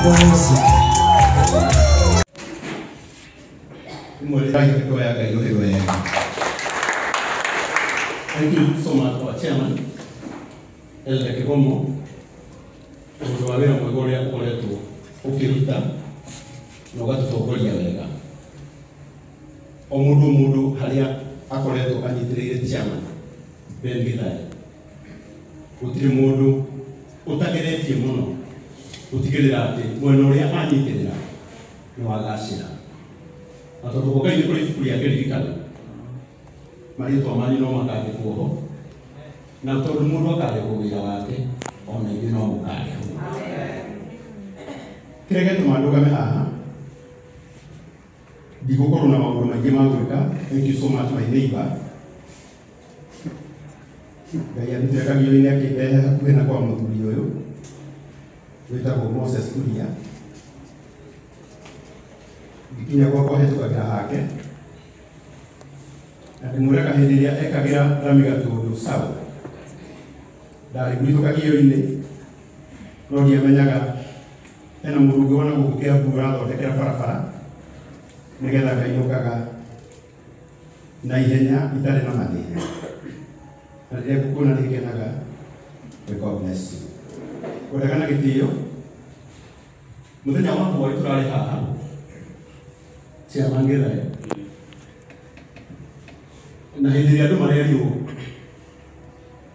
Thank you so much, our chairman, Elder Kigomo, ũndũ wa wĩra mwega ũrĩa ũkoretwo ũkĩruta na ũgatũtongoria wega. O mũndũ mũndũ harĩa akoretwo anyitĩrĩire chairman Ben Githae, gũtirĩ mũndũ ũtageretie mũno gũtigĩrĩra atĩ mwena ũrĩa anyitĩrĩra nĩ wagacĩra. Na tondũ kwa Ngai nĩ kũrĩ ibuku rĩa kĩririkano, marĩtwa manyu no makandĩkwo ho, na tondũ mũndũ akandĩkwo wĩra wake, ona ithuĩ no mũkarĩhwo. Kĩrĩa gĩatũma ndũgame haha, ndigũkorwo na maũndũ maingĩ ma gwĩka. Thank you so much, my neighbor. Ngai andutire kagio-inĩ akĩndehe hakuhĩ na kwa mũthuri ũyũ wĩtagwo Moses Kuria. Ngikinya gwakwa hetũkagĩra hake, na ndĩmwĩraga hĩndĩ ĩrĩa ekagĩra rami gatũndũ sawa, ndarĩ gwitũ kagio-inĩ, no ndiamenyaga hena mũndũ ũngĩ wona gũkũ Kĩambu ũrathondekera barabara nĩgetha ngainũkaga na ihenya itarĩ na mathĩna. Na rĩrĩa ngũkuona nĩngenaga. May God bless you. Kwendaga na gĩtĩo, mũthenya wa hwaĩ tũrarĩ haha chairman Githae, na hĩndĩ ĩrĩa andũ marerirwo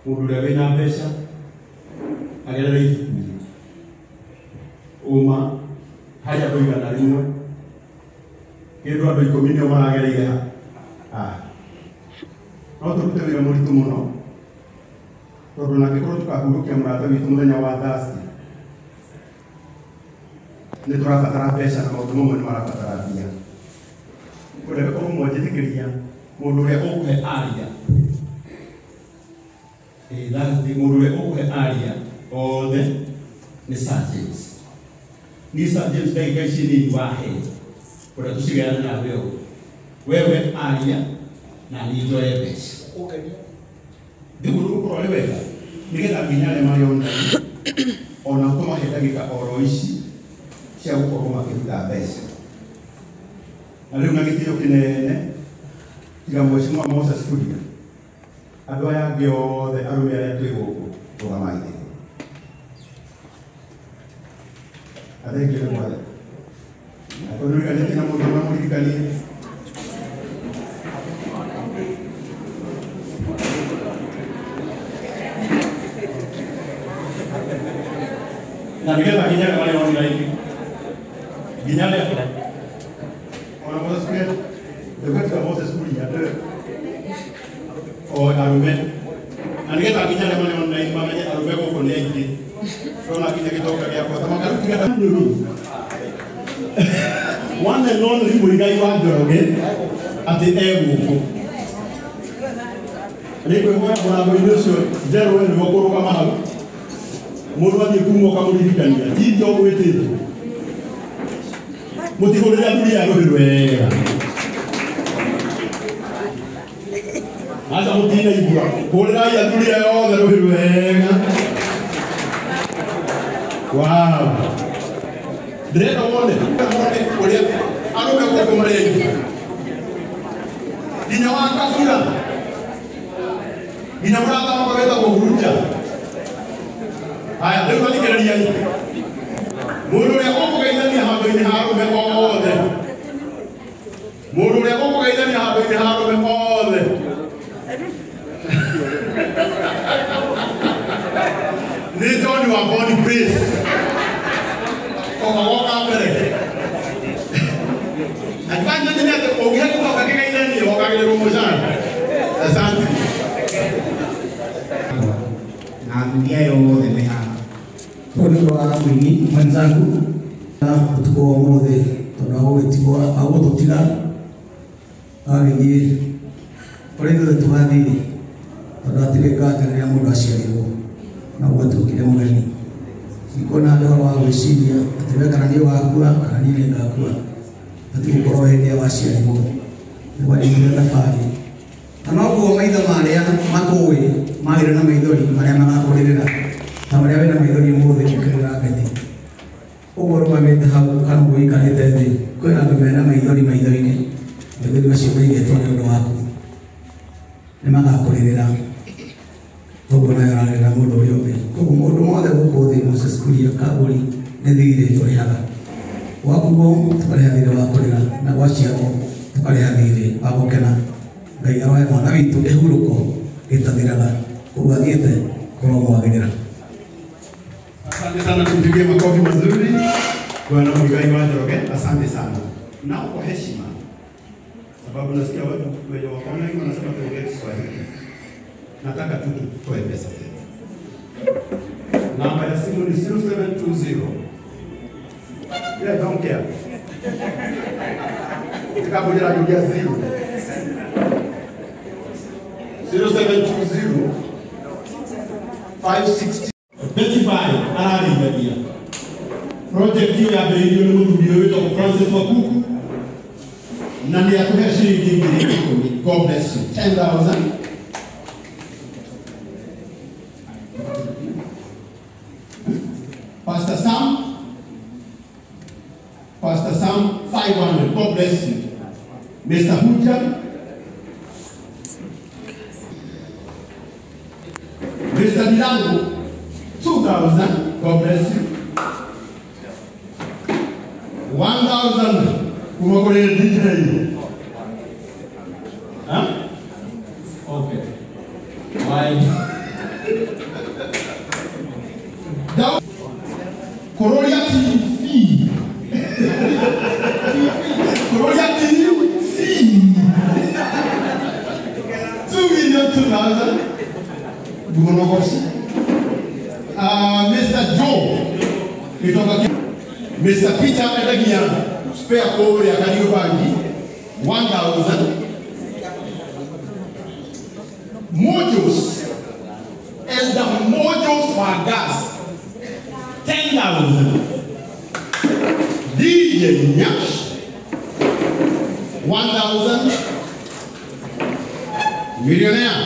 mũndũ ũrĩa wĩna mbeca agerere ibuku-inĩ, ũma harĩ andũ 100, kĩndũ andũ 10 nĩo maragereire haha. No tũrute wĩra mũritũ mũno, tondũ na angĩkorwo tũkahurũkia mũrata witũ mũthenya wa Thursday, nĩ tũrabatara mbeca na maũndũ mamwe nĩ marabatara mbia. Kwendaga korwo mwanjĩtĩkĩria mũndũ ũrĩa ũkũhe aria Thursday, mũndũ ũrĩa ũkũhe aria othe nĩ Sir James. Niĩ Sir James ndagĩka ici nini wahe, kwenda tũcigayane nawe ũguo. Wewe aria na niĩ njoe mbeca. Ndiguo nĩgũkorwo arĩ wega, nĩgetha nginya arĩa marĩ online ona tũmahe ndagĩka oro ici cia gũkorwo makĩruta mbeca. Na rĩu na gĩtĩo kĩnene, tiga Mheshimiwa Moses Kuria, andũ aya angĩ othe arũme arĩa twĩ gũkũ rũgamai thĩ. Athengio nĩ mwathani. Angĩkorwo nĩũriganĩtie na mũndũ ũmwe mũririkanie. Na nĩgetha nginya arĩa marĩ online, nginya arĩa ona Moses Kuria, ndũgatiga Moses Kuria, o arũme. Na nĩgetha nginya arĩa marĩ online mamenye arũme gũkũ nĩ aingĩ. Ndona nginya gĩtonga gĩakwa ta makarutiga one and only Mũigai wa Njoroge atĩ e gũkũ. Nĩngwĩhoya mũrango-inĩ ũcio njerũ we nĩwe ũkũrũgama hau. Mũndũ athiĩ kuma ũkamũririkania, ti ithe ũgwĩtĩtwo. Mũtihũrĩre athuri aya rũhĩ wega. Aca mũtinaigua, hũrĩrai athuri aya othe rũhĩ wega. Wow. Ndĩrenda wone ũrĩa arũme gũkũ marĩ aingĩ. Nginya wa Kabura, nginya mũrata wakwa wĩtagwo Hurunja. Haya, rĩu tathikĩrĩriai. Mũndũ ũrĩa ũkũgeithania handũ-inĩ ha arũme othe, mũndũ ũrĩa ũkũgeithania handũ-inĩ ha arũme othe nĩ John wa Boniface. Oka woka mbere. Angĩkorwo nĩ atĩ ũngĩhe gũcoka kĩgeithanio wokagĩrĩrwo mũcara. Asante. Na athuri aya othe me haha. Ũyũ nĩ wa mũini mwenzangu na ũtukũ wa ũmũthĩ tondũ agũgĩtigwo agũtũtiga agagĩthiĩ kũrĩa ithuothe tũgathiĩ, tondũ hatirĩ nganja rĩrĩa mũndũ aciarirwo no gwatuĩkire mũgeni. Ndikuona harĩ ũhoro wa gwĩciria atĩ we kana niĩ ũgakua kana niĩ nĩngakua, batiĩ gũkorwo hĩndĩ ĩrĩa waciarirwo nĩ wanyitire thabarĩ. Na noguo maitho marĩa matũĩ magĩre na maithori marĩa magakũrĩrĩra ta marĩa wĩna maithori ũmũthĩ ũkĩrĩra Betty. Ũguo rũgamĩte hau kana ũguo ũikarĩte thĩ, kwĩna andũ mena maithori maitho-inĩ, maithori macio maigĩtwo nĩ ũndũ waku, nĩ magakũrĩrĩra ũguo nawe ũrarĩrĩra mũndũ ũrĩa ũngĩ. Koguo mũndũ mothe gũkũ thĩ, Moses Kuria Kaburi, nĩ thirĩ tũrĩhaga. Gwakuo tũkarĩha thirĩ wa kũrĩra, na gwaciarwo tũkarĩha thirĩ wa gũkena. Ngai arohe mwana witũ kĩhurũko gĩtathiraga, koguo athiĩte kũromwagĩrĩra. Asante sana, tumpigie makofi mazuri Bwana Muigai wa Njoroge, asante sana. Na kwa heshima, sababu nasikia watu wenye wako online wanasema tuongee Kiswahili. Nataka tu tutoe pesa zetu. Namba ya simu ni 0720. Yeah, don't care. Tukabujira kuja 0. 0720 560 Betty Bai ararĩithagia project ĩyo yambĩrĩirio nĩ mũthuri ũyũ wĩtagwo Francis Makuku na nĩ atũhe ciringi 10,000. God bless you. 10,000. Pastor Sam, Pastor Sam 500. God bless you. Mr. Huja, Mr. Dilango 2,000. God bless you. 1,000. Kuma kwenye DJ. Huh? Okay. Why? Down. Kororia TV. Kororia TV. 2,002,000. Bumonogoshi. Mr. Joe, Mr. Peter Edagia, spare code ya Kariobangi, 1,000. Mojos, Elder Mojos Vargas, 10,000. DJ Nyash, 1,000. Millionaire,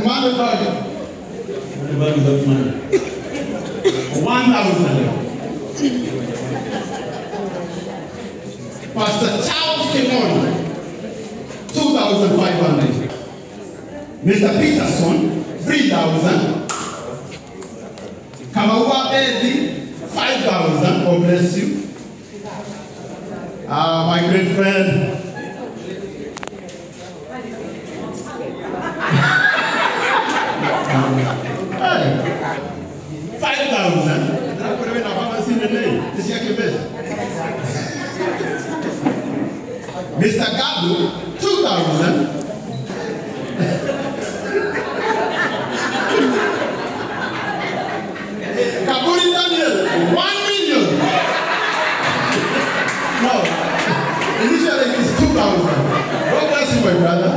Mother 1,000. Pastor Charles Kimoni, 2,500. Mr. Peterson, 3,000. Kamaua Edi, 5,000. God bless you. My great friend. Hey, 5,000. Mr. Gado, 2,000. Kaburi Daniel, 1 million. No, initially it's 2,000. God bless you, my brother.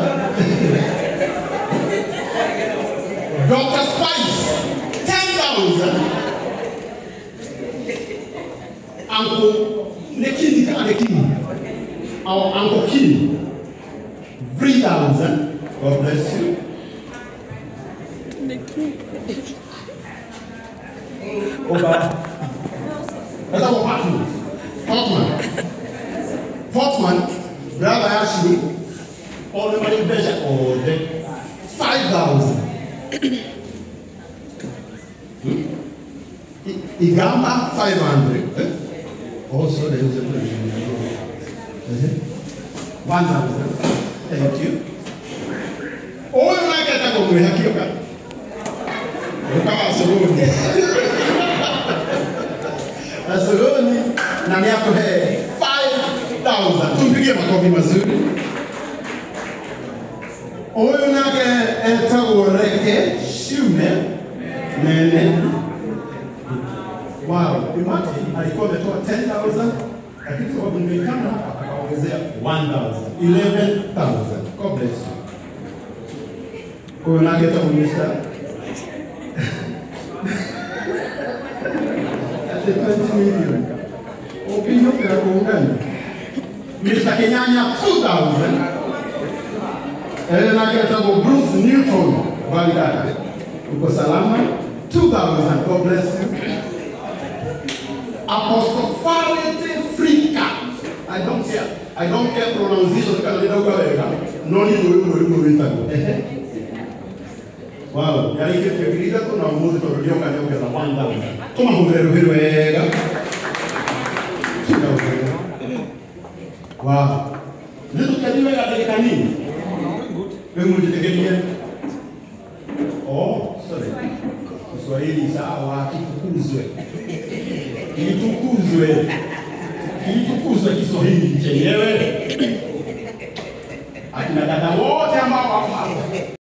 Dr. Spice, 10,000. Uncle Nekini, our Uncle King, 3,000. God bless you. Over. That's our partner. Portman. Portman, brother Ashley, all the money better all day. 5,000. Igamba 500. Eh? Also, there is a 1,000. Thank you. All like that go we hakioka. Ukawa sogoni. Sogoni na ni atuhe 5,000. Tumpigie makofi mazuri. Oyo nake etagwo Reke Shume Nene. Wow, imagine alikuwa ametoa 10,000 lakini sababu nimeikana hapa akaongezea 1,000, 11,000. God bless you. Huyo nake etagwo Mr. Ati 20 million. Opinio kwa kuungana. Mr. Kenyanya 2,000. Nake etagwo Bruce Newton Baghdad. Uko salama? 2,000. God bless you. Apostofalete Frika. I don't care. I don't care pronunciation kana ndauga wega. No ni rũĩ rũmwe wĩtagwo. Wow, yarĩkĩtie 3,000 na ũmũthĩ tondũ nĩoka nĩongerera 1,000. Tũmahũthĩre rũhĩ rwega. Wow. Nĩ tũkĩathiĩ wega ndagĩka nini? Rĩu mũnjĩtĩkĩrie. Oh, sorry. Kiswahili sawa, kitukuzwe. Kitukuzwe. Kitukuzwe Kiswahili chenyewe. Akina dada wote ambao wako hapa.